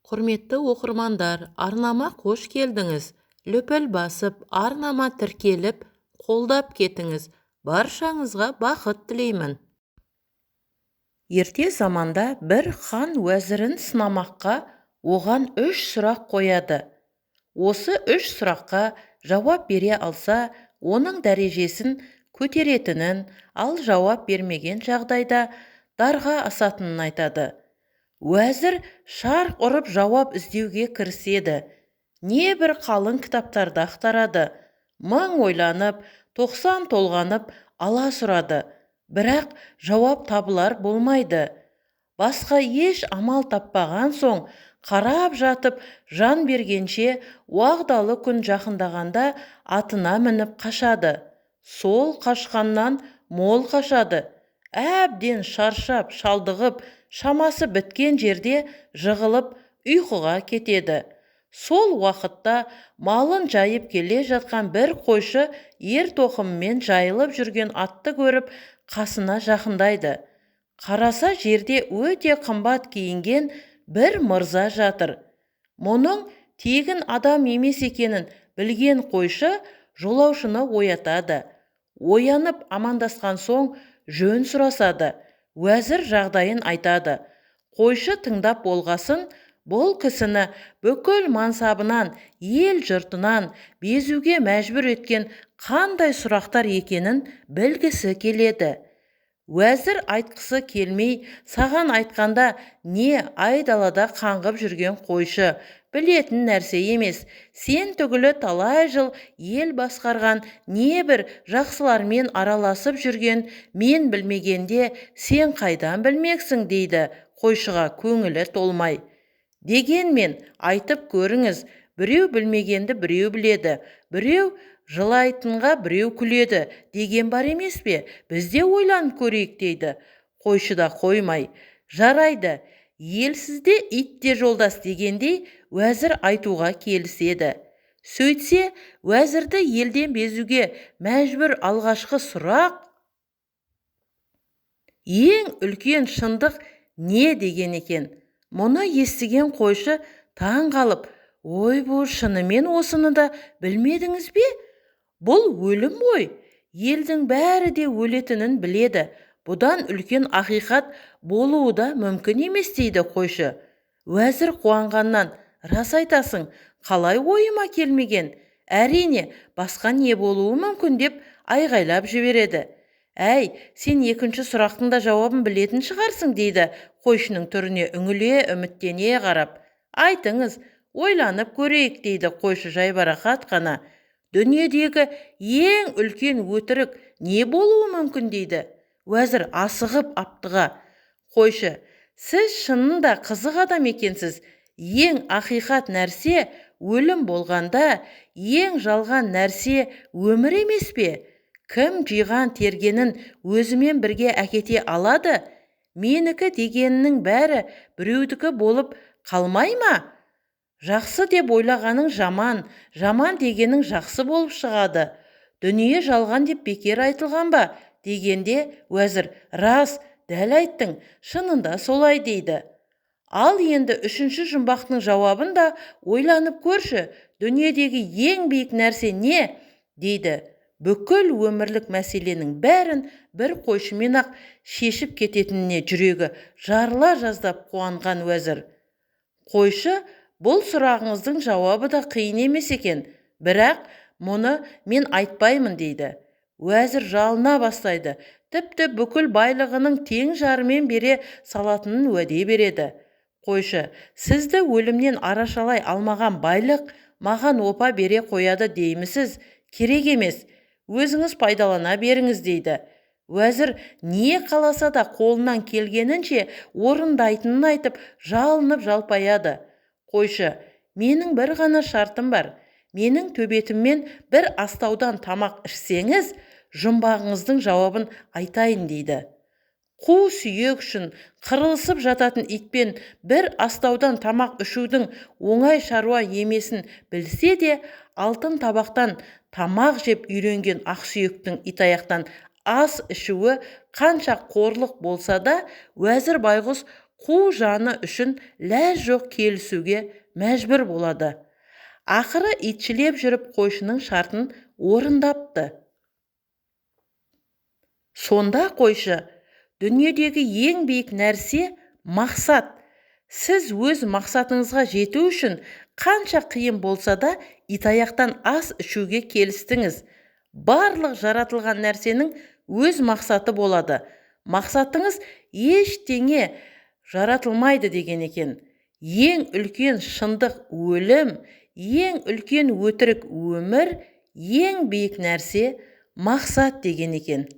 Құрметті оқырмандар, арнама қош келдіңіз! Лүпіл басып, арнама тіркеліп, қолдап кетіңіз. Баршаңызға бақыт тілеймін. Ерте заманда бір хан уәзірін сынамаққа оған үш сұрақ қояды. Осы үш сұраққа жауап бере алса, оның дәрежесін көтеретінін, ал жауап бермеген жағдайда дарға асатынын айтады. Уәзір шарқ ұрып жауап іздеуге кіріседі. Небір қалың кітаптарды ақтарады. Мың ойланып, 90 толғанып аласұрады. Бірақ жауап табылар болмайды. Басқа еш амал таппаған соң, қарап жатып жан бергенше, уағдалы күн жақындағанда атына мініп қашады. Сол қашқаннан мол қашады. Әбден шаршап, шалдығып, шамасы біткен жерде жығылып ұйқыға кетеді. Сол уақытта малын жайып келе жатқан бір қойшы ер тоқымымен жайылып жүрген атты көріп, қасына жақындайды. Қараса, жерде өте қымбат киінген бір мырза жатыр. Мұның тегін адам емес екенін білген қойшы жолаушыны оятады. Оянып амандасқан соң жөн сұрасады. Уәзір жағдайын айтады. Қойшы тыңдап болғасын, бұл кісіні бүкіл мансабынан, ел жұртынан безуге мәжбүр еткен қандай сұрақтар екенін білгісі келеді. Уәзір айтқысы келмей, саған айтқанда не айдалада қаңғып жүрген қойшы, білетін нәрсе емес. Сен түгілі талай жыл ел басқарған, небір жақсылармен араласып жүрген мен білмегенде сен қайдан білмексің, дейді қойшыға көңілі толмай. Дегенмен айтып көріңіз, біреу білмегенді біреу біледі, біреу жылайтынға біреу күледі деген бар емес пе, біз де ойланып көрейік, дейді. Қойшы да қоймай. Жарайды, елсізде ит те жолдас дегендей уәзір айтуға келіседі. Сөйтсе, уәзірді елден безуге мәжбүр алғашқы сұрақ ең үлкен шындық не деген екен. Мұны естіген қойшы таң қалып, ойбу, шынымен осыны да білмедіңіз бе? Бұл өлім ғой. Елдің бәрі де өлетінін біледі. Бұдан үлкен ақиқат болуы да мүмкін емес, дейді қойшы. Уәзір қуанғаннан, рас айтасың, қалай ойыма келмеген? Әрине, басқа не болуы мүмкін деп айғайлап жібереді. Әй, сен екінші сұрақтың да жауабын білетін шығарсың, дейді қойшының түріне үңіле үміттене қарап. Айтыңыз, ойланып көрейік, дейді қойшы жайбарақат қана. Дүниедегі ең үлкен өтірік не болуы мүмкін, дейді. Уәзір асығып аптыға. Қойшы, сіз шынында қызық адам екенсіз. Ең ақиқат нәрсе өлім болғанда, ең жалған нәрсе өмір емес пе? Кім жиған тергенін өзімен бірге әкете алады? Менікі дегенінің бәрі біреудікі болып қалмай ма? Жақсы деп ойлағаның жаман, жаман дегенің жақсы болып шығады. Дүние жалған деп бекер айтылған ба? Дегенде уәзір, рас, дәл айттың, шынында солай, дейді. Ал енді үшінші жұмбақтың жауабын да ойланып көрші, дүниедегі ең биік нәрсе не? Дейді. Бүкіл өмірлік мәселенің бәрін бір қойшымен-ақ шешіп кететініне жүрегі жарыла жаздап қуанған уәзір. Қойшы, бұл сұрағыңыздың жауабы да қиын емес екен, бірақ мұны мен айтпаймын, дейді. Уәзір жалына бастайды, тіпті бүкіл байлығының тең жарымен бере салатынын уәде береді. Қойшы, сізді өлімнен арашалай алмаған байлық маған опа бере қояды деймісіз? Керек емес, өзіңіз пайдалана беріңіз, дейді. Уәзір не қаласа да қолынан келгенінше орындайтынын айтып, жалынып жалпаяды. Қойшы, менің бір ғана шартым бар. Менің төбетіммен бір астаудан тамақ ішсеңіз, жұмбағыңыздың жауабын айтайын, дейді. Қу сүйек үшін қырылысып жататын итпен бір астаудан тамақ ішудің оңай шаруа емесін білсе де, алтын табақтан тамақ жеп үйренген ақсүйектің итаяқтан ас ішуі қанша қорлық болса да, уәзір байғұс Қу жаны үшін ләж жоқ келісуге мәжбүр болады. Ақыры итшілеп жүріп қойшының шартын орындапты. Сонда қойшы: «Дүниедегі ең биік нәрсе – мақсат. Сіз өз мақсатыңызға жету үшін қанша қиын болса да итаяқтан ас ішуге келістіңіз. Барлық жаратылған нәрсенің өз мақсаты болады. Мақсатыңыз ештеңе жаратылмайды», – деген екен. Ең үлкен шындық – өлім, ең үлкен өтірік – өмір, ең биік нәрсе – мақсат, деген екен.